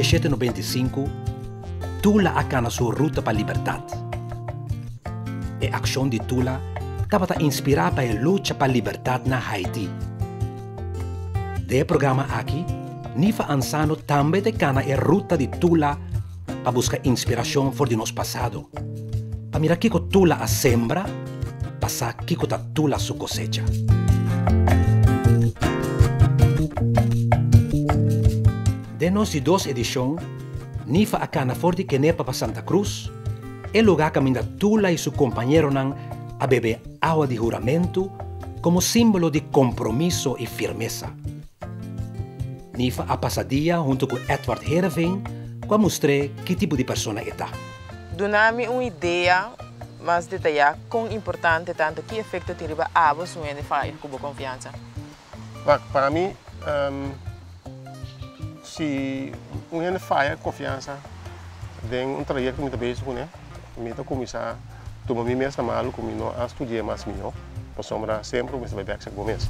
1795, Tula a kana su ruta pa libertat. E akshon di Tula tabata inspirá pa e lucha pa libertat na Haiti. Den e programa aki, Nifa Ansano tambe ta kana e ruta di Tula pa buska inspirashon for di nos pasado, pa mira kiko Tula a sembra, pa sa kiko ta Tula su kosecha. Den nos di dos edishon, Nifa a kana for di Kenepa pa Santa Cruz, e lugá kaminda Tula i su kompañeronan a bebe awa di huramentu komo símbolo di kompromiso i firmesa. Nifa a pasa dia huntu ku Edward Heerenveen ku a mustr'é ki tipo di persona e ta. Duna mi un idea mas detayá kon importante ta anto ki efekto tin riba abo si un hende faya ku bo konfiansa. Wak, pa mi, si un hende faya konfiansa den un trayekto mi ta bezig kuné, mi ta kuminsá tuma mi mes na malu ku mi no a studi'é mas mihó, pasobra semper bo mester bai bèk serka bo mes.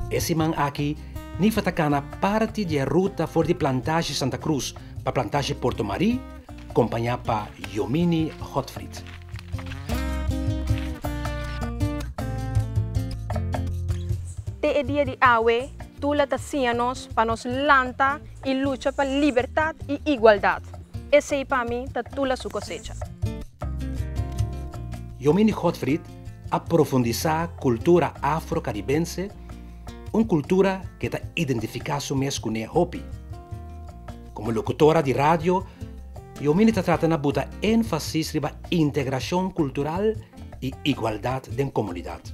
E siman aki Nifa ta kana parti di e ruta for di Plantage Santa Cruz pa Plantage Porto Marie, kompañá pa Yomini Godfried. Te e dia di awe, Tula ta siña nos pa nos lanta i lucha pa libertat i igualdat. Esei pa mi ta Tula su kosecha. Yomini Godfried a profundisá kultura afro-karibense, un kultura ke ta identifiká su mes kuné hopi. Komo lokutora di radio, Yomini ta trata na buta énfasis riba integrashon kultural i igualdat den komunidat.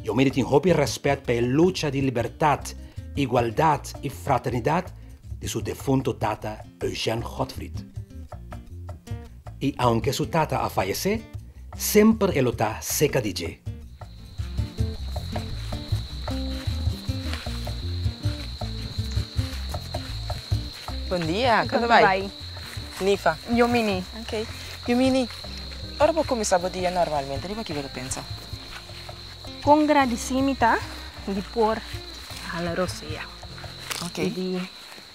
Yomini tin hopi rèspèt pa e lucha di libertat, igualdat i fraternidat di su defunto tata Eugène Godfried. I aunke su tata a fayesé, semper e lo ta seka di dje. Bon dia, kon ta bai? Nifa. Yomini. Ok. Yomini, ora bo kuminsá bo dia normalmente, riba ki bo ta pensa? Kon gradisí mi ta di por hala rosea. Ok. I di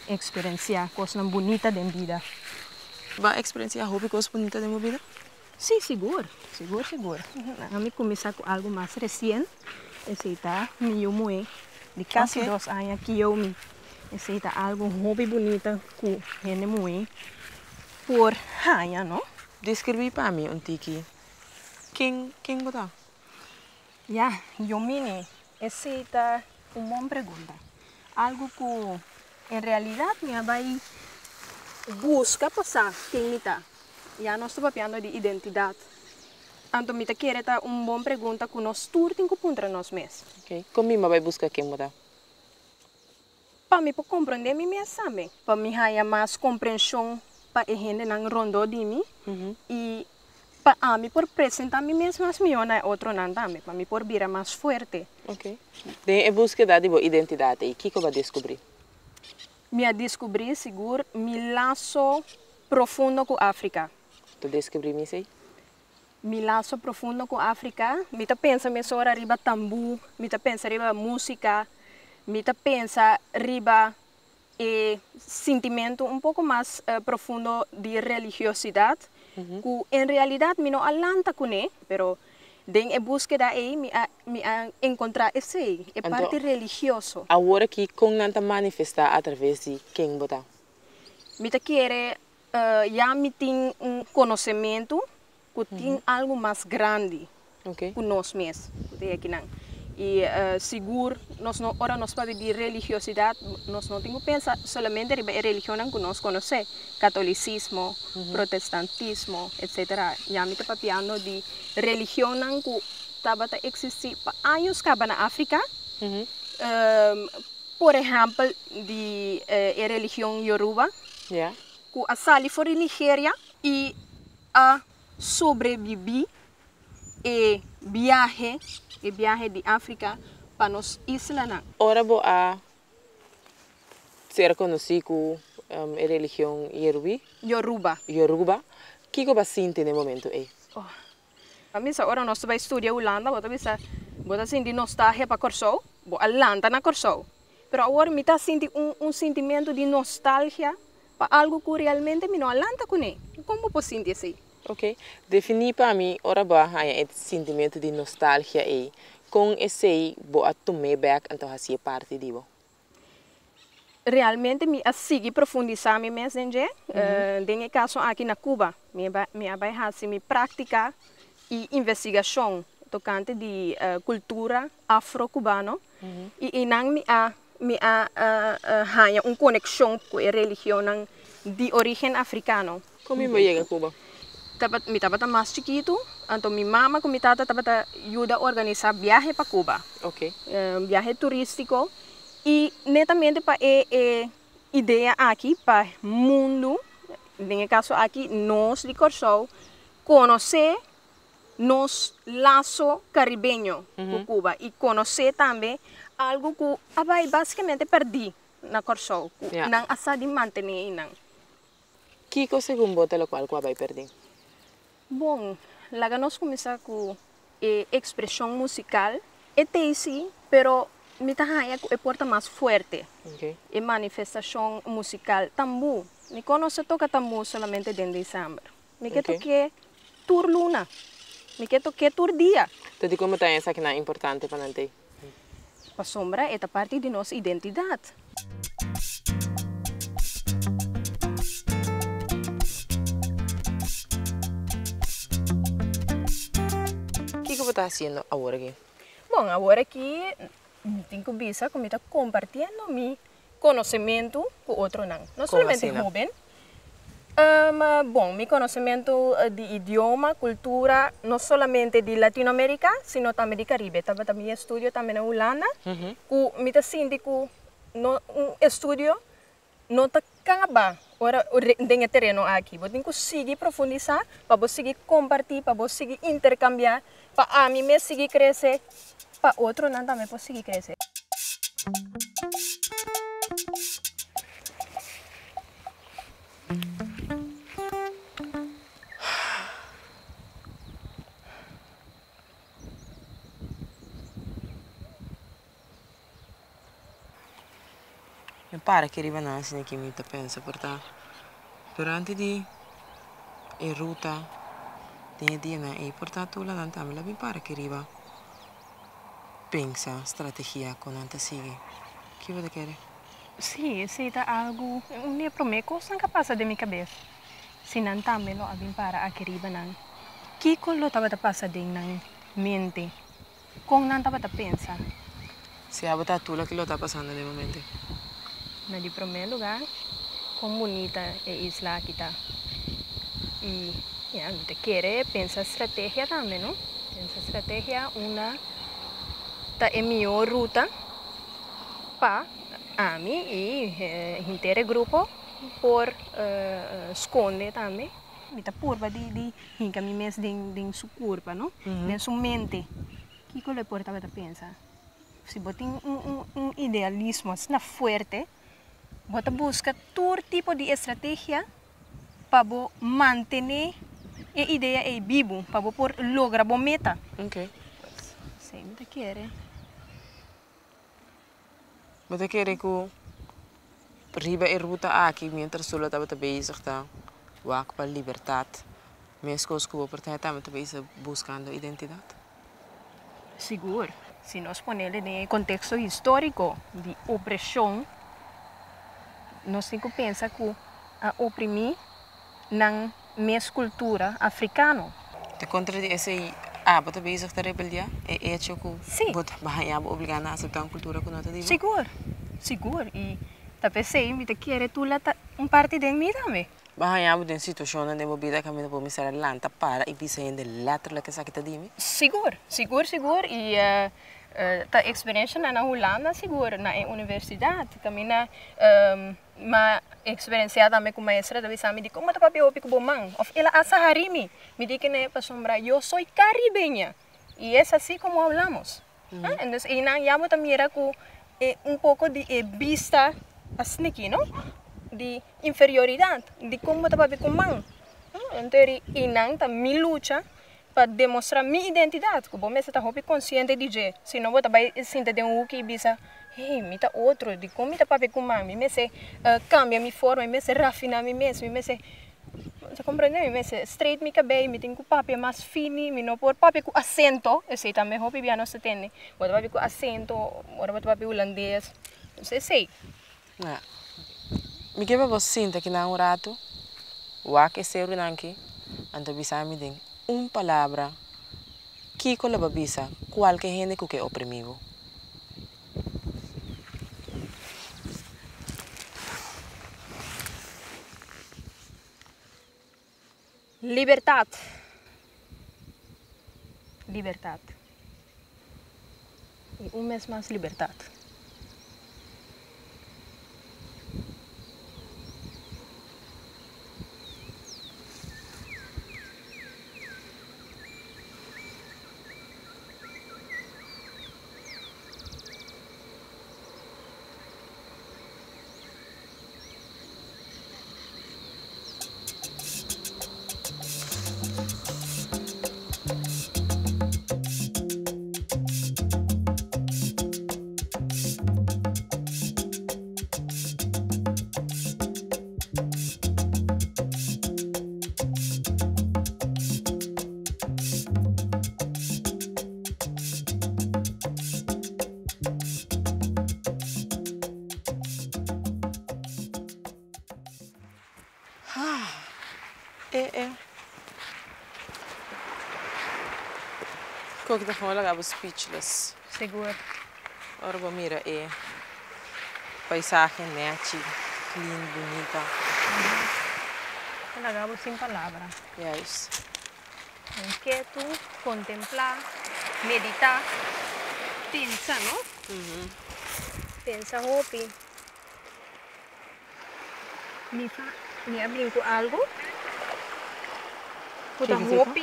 eksperensiá kosnan bunita den bida. Bo a eksperensiá hopi kos bunita den bo bida? Sí, sigur, sigur, sigur. Ami kuminsá ku algu mas resien, esei ta mi yu muhé di kasi dos aña, Kiyomi. Esei ta algu hopi bunita ku hende muhé por haña, no? Deskribí pa mi un tiki ken ken bo ta? Ya, Yomini, esei ta un bon pregunta. Algu ku en realidat mi a bai buska pa sa ken mi ta. Ya nos ta papiando di identidat. Anto mi ta kere ta un bon pregunta ku nos tur tin ku puntra nos mes. Ok, kon mi a bai buska ken bo ta? Pa mi por komprondé mi mes tambe. Pa mi haña mas komprenshon pa e hendenan rondó di mi i pa ami por presentá mi mes mas mihó na e otronan tambe, pa mi por bira mas fuerte. Ok. Den e búskeda di bo identidat ei, kiko bo a deskubrí? Mi a deskubrí sigur mi laso profundo ku Afrika. Ta deskubrí mi esei? Mi laso profundo ku Afrika. Mi ta pensa mesora riba tambú, mi ta pensa riba músika, mi ta pensa riba e sintimentu un poko mas profundo di religiosidat ku en realidat mi no a lanta kuné, pero den e búskeda ei mi a mi a enkontrá esei, e parti religioso. Awor aki kon nan ta manifestá atraves di ken bo ta? Mi ta kere ya mi tin un konosementu ku tin algu mas grandi ku nos mes ku ta ekinan. I sigur nos no ora nos papia di religiosidat nos no tin ku pensa solamente riba e religionnan ku nos konosé, katolisismo, protestantismo, etsetera. Ya mi ta papiando di religionnan ku tabata eksistí pa años kaba na Afrika, por ehèmpel di e religion Yoruba ku a sali for di Nigeria i a sobrebibí e biahe, e biahe di Afrika pa nos islanan. Ora bo a ser konosí ku e religion Yerubí? Yoruba. Yoruba. Kiko bo a sinti na e momentu ei? Oh, a misa ora nos ta bai studia Hulanda, bo ta bisa Bo ta sinti nostalgia pa Kòrsou, bo a lanta na Kòrsou. Pero awor mi ta sinti un un sintimentu di nostalgia pa algu ku realmente mi no a lanta kuné. Kon bo por sinti esei? Ok. Definí pa mi ora bo a haña e sintimentu di nostalgia ei, kon esei bo a tum'é bèk anto hasié parti di bo? Realmente mi a sigui profundisá mi mes den dje. Den e kaso aki na Cuba mi mi a bai hasi mi práktika i investigashon tokante di kultura afro-kubano i einan mi a mi a haña un konekshon ku e religionnan di orígen afrikano. Kon mi bo yega Cuba? Tabat mi tabata mas chikitu, anto mi mama ku mi tata tabata yuda organisá biahe pa Cuba. Ok. Biahe turístiko i netamente pa e e idea aki pa mundu, den e kaso aki nos di Kòrsou, konosé nos laso karibeño ku Cuba i konosé tambe algu ku a bai básikamente pèrdí na Kòrsou, ku nan a sa di mantené einan. Kiko segun bo ta lokual ku a bai pèrdí? Bon, laga nos kuminsá ku e ekspreshon musikal. E t'ei sí, pero mi ta haña ku e por ta mas fuerte. E manifestashon musikal tambú. Mi konosé toka tambú solamente den desèmber. Mi ke tok'é tur luna. Mi ke tok'é tur dia. Ta dikon bo ta haña esakinan importante pa nan t'ei? Pasobra e ta parti di nos identidat. Kiko bo ta hasiendo awor aki? Bon, awor aki mi tin ku bisa ku mi ta kompartiendo mi konosementu ku otronan. No solamente hoben. Bon, mi konosementu di idioma, kultura, no solamente di Latinoamerika, sino tambe di Karibe. Tabata mi estudio tambe na Hulanda, ku mi ta sinti ku no un estudio no ta kaba ora den e tereno aki. Bo tin ku sigui profundisá pa bo sigui kompartí, pa bo sigui interkambiá, pa ami mes sigui krese, pa otronan tambe por sigui krese. Mi para aki riba nan asina ki mi ta pensa por ta durante di e ruta den e dianan ei por ta tula nan tambe lo bin para aki riba pensa strategia ku nan ta sigui. Ki bo ta kere? Sí, esei ta algu, un di e promé kosnan ku a pasa den mi kabes. Si nan tambe lo a bin para aki riba nan, kiko lo tabata pasa den nan mente? Kon nan tabata pensa? Si abo ta tula, ki lo ta pasando den bo mente? Na di promé lugá, kon bunita e isla aki ta. I, ya, mi ta kere pensa strategia tambe, no? Pensa strategia unda ta e mihó ruta. Pa ami i henter e grupo por skonde tambe. Mi ta purba di hinka mi mes den su kurpa, no? Den su mente. Kiko lo e por tabata pensa? Si bo tin un idealismo asina fuerte, bo ta buska tur tipo di estrategia pa bo mantené e idea ei bibu, pa bo por logra bo meta. Esei mi ta kere. Bo ta kere ku riba e ruta aki mientras Sula tabata bezig ta wak pa libertat, meskos ku bo por ta tambe ta bezig buskando identidat? Sigur. Si nos ponele den e konteksto históriko di opreshon, nos tin ku pensa ku a oprimí nan mes kultura afrikano. Ta kontra di esei abo ta bezig ta rebeldiá? E echo ku bo ta haña bo obligá na aseptá un kultura ku no ta di bo? Sigur, sigur. I ta p'esei mi ta kere tula ta un parti den mi tambe. Bo a haña bo den situashonnan den bo bida kaminda bo mester a lanta para i bisa hende lèterlik esaki ta di mi? Sigur, sigur, sigur. I ta eksperenshanan na Hulanda sigur, na e universidat kaminda M'a eksperensiá tambe ku maestra ta bisa mi di komo ta papia hopi ku bo man òf el a asa hari mi. Mi di kende pasobra yo soy karibeña i es así como hablamos. Entonces einan ya bo ta mira ku e un poko di e bista asina aki no di inferioridat di kon bo ta papia ku man. Entonces einan ta mi lucha. Pa demostra mi identidad, cu bo mester ta hopi consciente di dje, si no bo ta bay sinta den un hoeki y bisa, hey, mi ta otro, dicon mi ta papia cu man, mi mester cambia mi forma, mi mester rafina mi mes, mi mester, bo ta comprende, mi mester straight mi cabey, mi tin cu papia mas fini, mi no por papia cu acento, esey tambe hopi bia nos ta tende, bo ta papia cu acento ora bo ta papia hulandes, entonces esey. Ja. Mi ke pa bo sinta kinan un ratu, wak e serunan aki, anto bisa mi den un palabra kiko lo bo bisa kualke hende ku ke oprimi bo. Libertat. Libertat. I un mes mas libertat. E e. Koki ta gewoon laga bo speechless. Sigur. Ora bo mira e paisahe nechi, clean, bunita. Ta laga bo sin palabra. Juist. Inquieto, contempla, medita, pensa, no? Pensa hopi. Mi fa, mi a bin cu algo cu ta hopi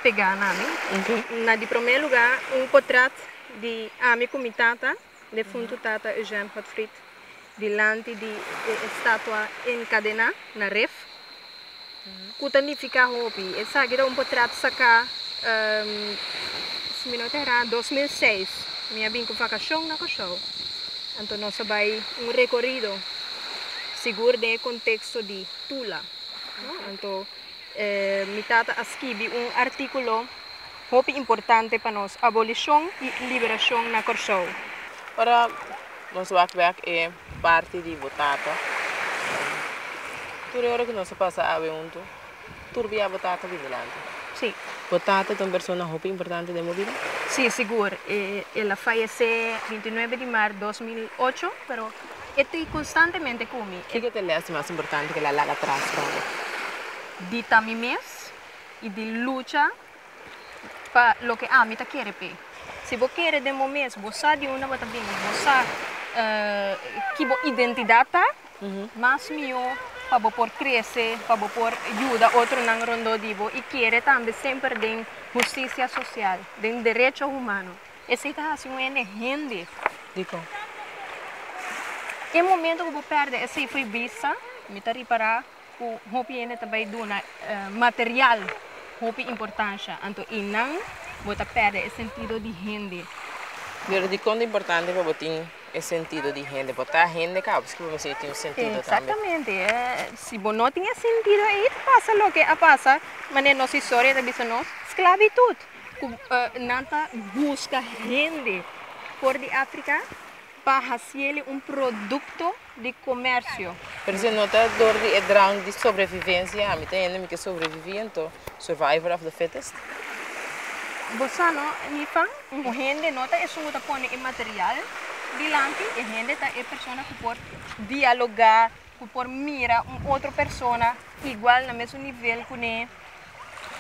pega na mi. Na di prome lugar un potrat di ami cu mi tata, defunto tata Eugène Godfried, dilanti di e estatua encadena na Rif, cu ta nifica hopi. Esaki ta un potrat saca, si mi no ta erra, 2006. Mi a bin cu vacacion na Curaçao. Anto nos a bay un recorido, sigur den e contexto di Tula. Anto mi tata a skibi un articulo hopi importante pa nos, Abolicion y Liberacion na Curaçao. Ora nos wak bek e parti di bo tata, tur e ora ku nos a pasa awe huntu, tur bia bo tata bin dilanti. Sí. Bo tata ta un persona hopi importante den bo bida? Sí, sigur. El a fayesé 29 di mart 2008, pero e ta konstantemente ku mi. Kiko ta e lès mas importante ku el a laga atras pa bo? Di ta mi mes i di lucha pa loke ami ta kere p'e. Si bo kere den bo mes, bo sa di unda bo ta bini, bo sa ki bo identidat ta, mas mihó pa bo por krese, pa bo por yuda otronan rondó di bo i kere tambe semper den hustisia sosial, den derecho humano. Esei ta hasi un hende hende. Dikon? E momento ku bo pèrdè esei fo'i bista, mi ta ripará Ku hopi hende ta bai duna material hopi importansha, anto einan bo ta pèrdè e sentido di hende. Pero dikon ta importante pa bo tin e sentido di hende? Bo ta hende kaba, paske bo mester tin un sentido tambe. Exactamente. Si bo no tin e sentido ei ta pasa loke a pasa, manera nos historia ta bisa nos, sklabitut. Ku nan ta buska hende for di Afrika pa hasiele un produkto di komersio. Pero si no ta dor di e drang di sobrevivencia, ami ta hende mi ke sobrevivi anto survivor of the fittest. Bo sa no, Nifa, un hende no ta esun ku ta pone e material dilanti, e hende ta e persona ku por dialoga, ku por mira un otro persona igual na mesun nivel kuné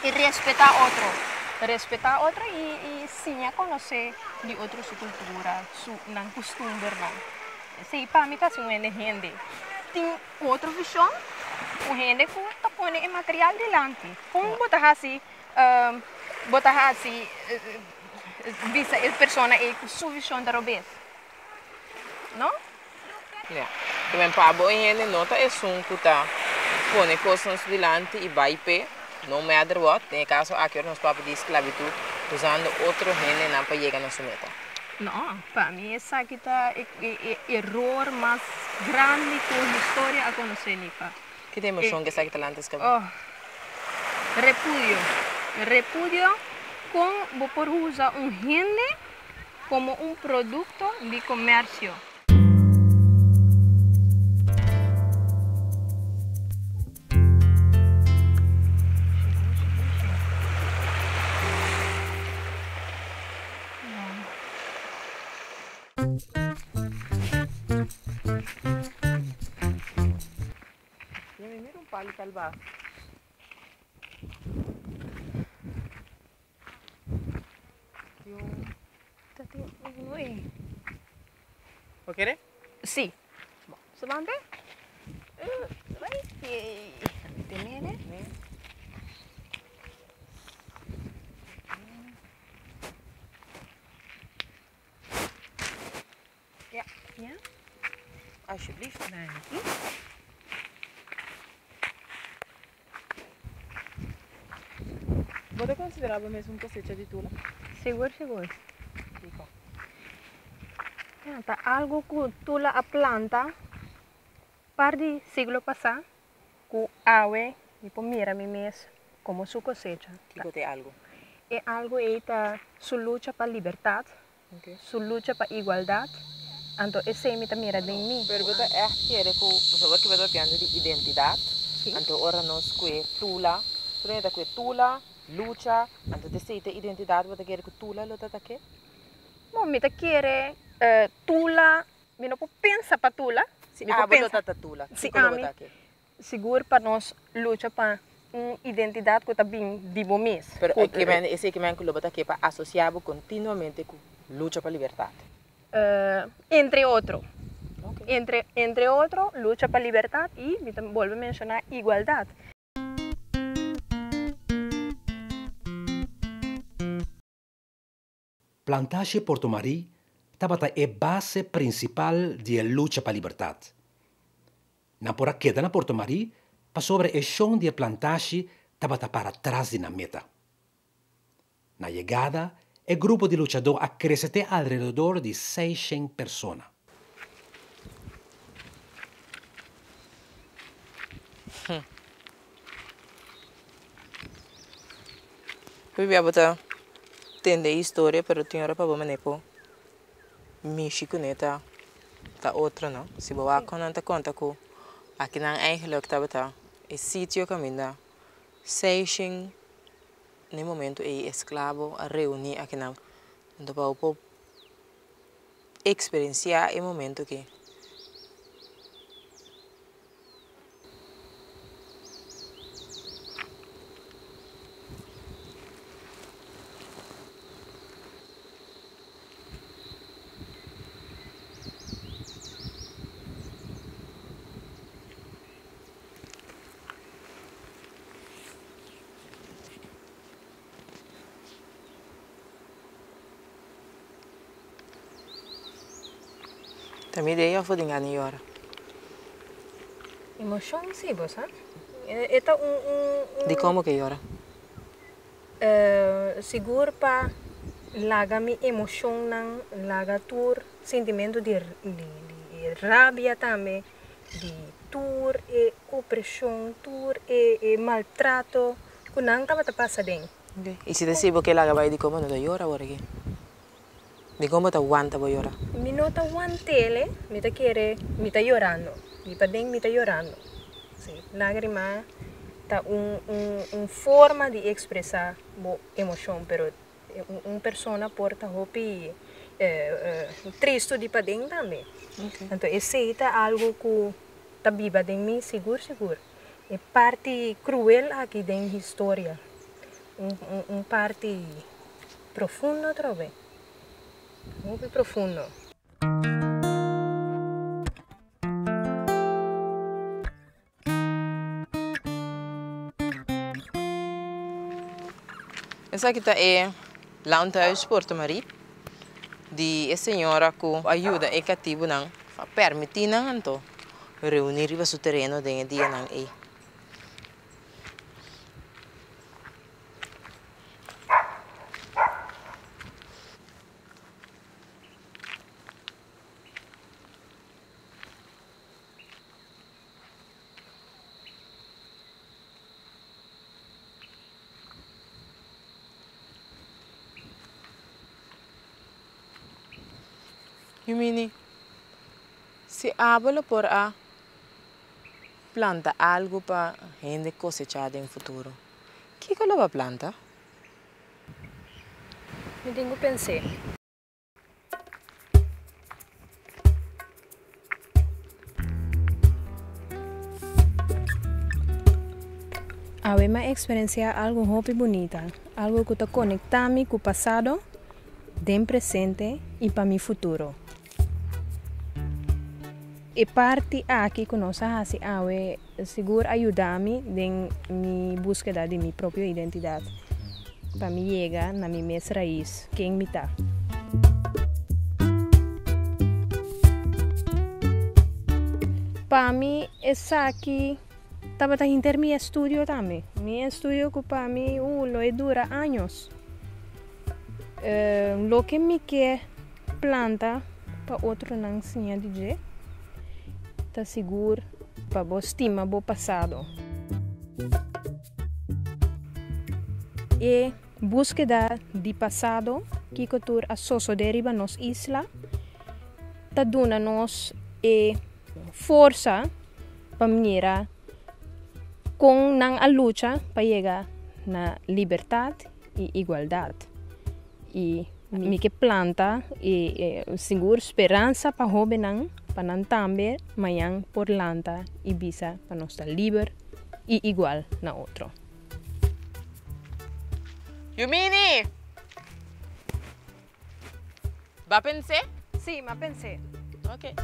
i respetá otro. Respetá otro i siña konosé di otro su kultura, su nan kustumbernan. Esei pa mi ta hasi un hende hende. Tin otro vishon, un hende ku ta pone e material dilanti. Kon bo ta hasi bo ta hasi bisa e persona ei ku su vishon ta robes? No? Ya. Te men pa bo e hende no ta esun ku ta pone kosnan su dilanti i bai p'e. No matter what, den e kaso aki ora nos papia di sklabitut, usando otro hendenan pa yega na su meta. No, pa mi esaki ta e e eror mas grandi ku historia a konosé, Nifa. Ki ta emoshon ku esaki ta lanta eskabé? Oh, repudio. Repudio kon bo por usa un hende komo un produkto di komersio. Mira un palo kalbas. Bo kere? Si. Subante. Tenele. Ja. Ja. Alsjeblieft. Danki. Bo ta konsiderá bo mes un kosecha di tula? Sigur, sigur. Dikon? Ja, ta algu ku tula a planta par di siglo pasá ku awe mi por mira mi mes komo su kosecha. Kiko ta e algu? E algu ei ta su lucha pa libertat Su lucha pa igualdat, anto esei mi ta mira den mi. Pero bo ta ègt kere ku, pasobra awor ku bo ta papiando di identidat, anto ora nos kue tula, tur hende ta kue tula, lucha, anto ta esei ta identidat, bo ta kere ku tula lo ta ta ke? Bon, mi ta kere tula, mi no por pensa pa tula. Si abo lo ta ta tula, kiko lo bo ta ke? Sigur pa nos lucha pa un identidad cu ta bin di bo mes. Pero esey ke men cu lo bo ta ke pa asocia bo continuamente cu lucha pa libertad? Entre otro. Entre otro lucha pa libertad y mi ta bolbe menciona igualdad. Plantashe Porto Marie tabata e base prinsipal di e lucha pa libertat. Nan por a keda na Porto Marie pasobra e shon di e plantashi tabata para tras di nan meta. Na yegada, e grupo di luchadó a krese te alrededor di seishen persona. Biblia bo ta tende e historia pero tin ora pa bo mane por mishi kuné ta ta otro no. Si bo wak kon nan ta konta ku akinan eigenlijk tabata e sitio kaminda seishen na e momento ei esklabo a reuní akinan. Anto pa bo por eksperensiá e momento aki. Ta mi idea of bo tin gana di yora? Emoshon si bo sa. E ta un un. Dikon bo ke yora? Sigur pa laga mi emoshonnan, laga tur sintimentu di di rabia tambe, di tur e opreshon, tur e maltrato ku nan tabata pasa den. I si ta si bo ke laga bai dikon bo no ta yora awor aki? Dikon bo ta wanta bo yora? Mi no ta want'el, mi ta kere, mi ta yorando. Di paden mi ta yorando. Sí, lágrima ta un un un forma di ekspresá bo emoshon, pero un persona por ta hopi tristu di paden tambe. Anto esei ta algu ku ta biba den mi sigur sigur. E parti kruel aki den historia, un un parti profundo atrobe, hopi profundo. Esaki ta e Landhuis Puerto Marie di e señora ku a yuda e katibunan a permití nan anto reuní riba su tereno den e dianan ei. Yumini, si abo lo por a planta algu pa hende kosechá den futuro, kiko lo bo a planta? Mi tin ku pens'é. Awe m'a eksperensiá algu hopi bunita, algu ku ta konektá mi ku pasado, den presente i pa mi futuro. E parti aki ku nos a hasi awe sigur a yuda mi den mi búskeda di mi propio identidat, pa mi yega na mi mes rais, ken mi ta. Pa mi esaki tabata hinter mi estudio tambe, mi estudio ku pa mi lo e dura años. Loke mi ke planta pa otronan siña di dje ta sigur pa bo stima bo pasado. E búskeda di pasado, kiko tur a sosodé riba nos isla, ta duna nos e forsa pa mira kon nan a lucha pa yega na libertat i igualdat. I mi ke planta e sigur speransa pa hóbennan pa nan tambe mañan por lanta i bisa pa nos ta liber i igual na otro. Yumini! Ba pens'é? Sí, m'a pens'é. Ok.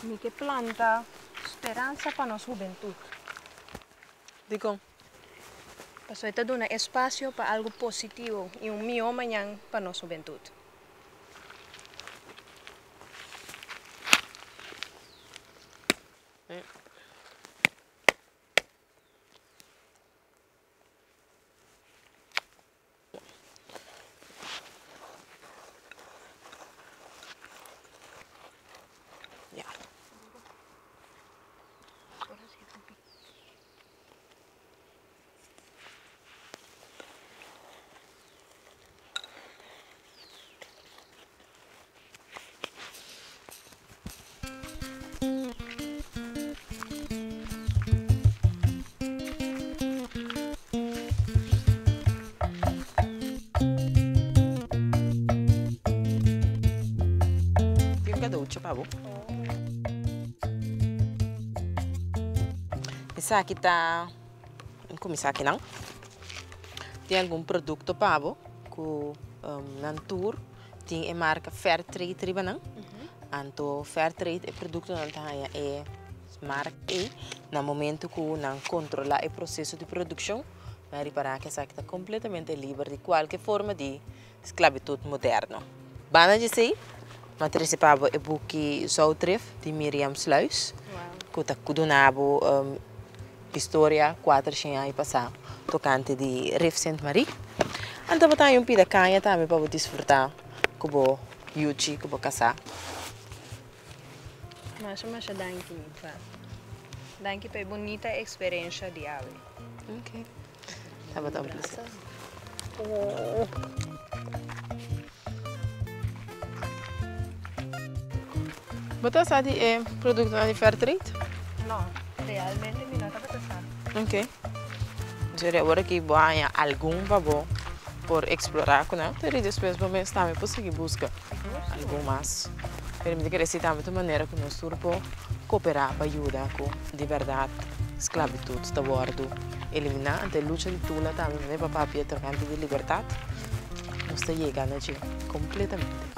Mi ke planta speransa pa nos hubentut. Dikon? Pasobra e ta duna espasio pa algu positivo i un mihó mañan pa nos hubentut. Tin un cadeautje pa bo. Esaki ta, mi cuminsa akinan. Tin algun producto pa bo cu nan tur tin e marca Fairtrade riba nan. Anto Fairtrade e productonan ta haña e marca ei na momento cu nan controla e proceso di produccion, nan ripara cu esaki ta completamente liber di cualke forma di sclavitud moderno. Banda di esei, mi a trece pa bo e buki Zoutrif di Miriam Sluis, cu ta duna bo historia cuatershen aña pasa tocante di Rif Sint Marie. Anto bo ta haña un pida caña tambe pa bo disfruta cu bo yuchi, cu bo casa. Masha masha danki Nifa. Danki pa e bunita experiencia di awe. Ok. Tabata un placer. Bo ta sa di e productonan di Fairtrade? No, realmente mi no tabata sa. Ok. Entonces awor aki bo haña algun pa bo por explora cu nan, pero despues bo mes tambe por sigui busca algun mas. Pero mi ta kere si tambe ta un manera cu nos tur por coopera pa yuda cu di berdad sclavitud ta wordo elimina. Ante lucha di Tula tambe manera pa papia tocante di libertad nos ta yega na dje completamente.